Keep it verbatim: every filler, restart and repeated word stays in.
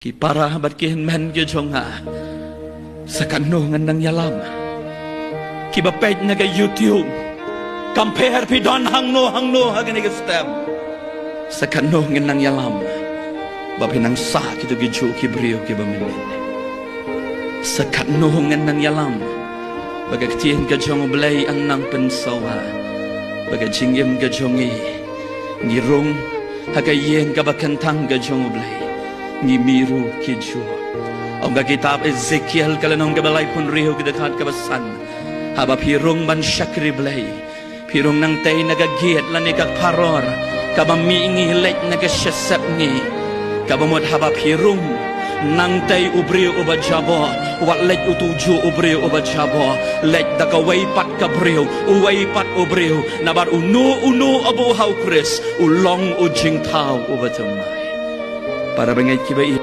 Ki para bad ki hynmen ki jong nga, sa katno ngan nang ïalam? Kiba peit na ka YouTube, kam pher phi don hangno hangno ha kane ka step. Sa katno ngan nang ïalam ba phi nang sah kito ki juh ki briew kiba mynnin? Sa katno ngan nang ïalam ba ka ktien ka jong U Blei yn nang pynsawa, ba ka jingim ka jong ngi, ngi rung ha ka ïing kaba kyntang ka jong U Blei, ngi mih ruh ki juh. Ong ka kitab Ezekiel ka lynnong kaba laiphew hynriew, ka dkhot kaba san: Haba phi rung ban shakri Blei, phi rung nangtei na ka gate lane ka pharor kaba mih ngi leit na ka shasep ngi. Kaba mut haba phi rung, nangtei u briew uba jaboh, wat leit uto u juh u briew uba jaboh, leit da kawei pat ka briew, uwei pat u briew, namar uno uno uba ha U Khrist u long u jingthaw uba thymmai. Para bangeit kiba i